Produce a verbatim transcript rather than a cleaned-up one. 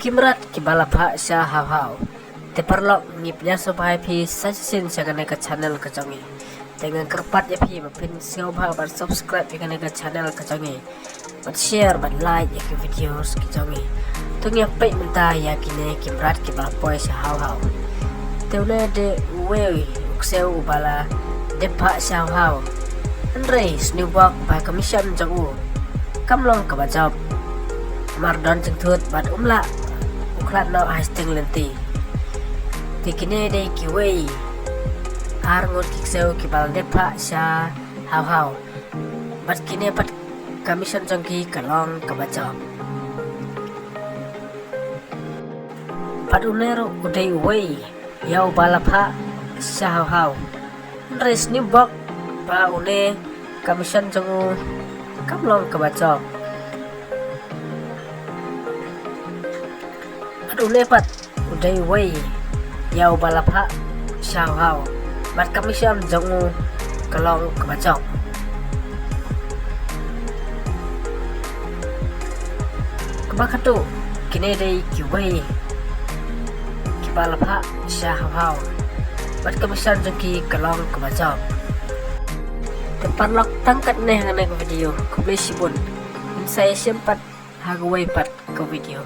Ki mrad kiba la phah sha haw haw. Te paralok, ngi pynïasoh bha ïa phi sa shisien sha kane ka channel ka jong ngi. Te nga kyrpad ïa phi ba phin sngewbha ban subscribe ïa kane ka channel ka jong ngi, bad share bad like ïa ki videos ki jong ngi. To ngin ïa peit mynta ïa kine ki mrad kiba la poi sha haw haw. Te une dei uwei u ksew uba la dep phah sha haw haw. Hynrei sniewbok ba ka mission jong u kam long kaba jop. Namar don jingthut bad um lah u khlad noh ha shiteng lynti. Te kine dei kiwei ar ngut ki ksew kiba la dep phah sha haw haw. Bad kine pat ka mission jong ki ka long kaba jop. Bad une ruh u dei uwei ïa uba la phah sha haw haw. Hynrei sniewbok ba une ka mission jong u kam long kaba jop. Bad une pat u dei uwei ïa uba la phah sha haw haw. Bad ka mission jong u ka long kaba jop. Kaba khatduh, kine dei kiwei kiba la phah sha haw haw. Bad ka mission jong ki ka long kaba jop. Te paralok, tang katne ha kane ka video. Khublei shibun. Ngin sa ïashem pat ha kawei pat ka video.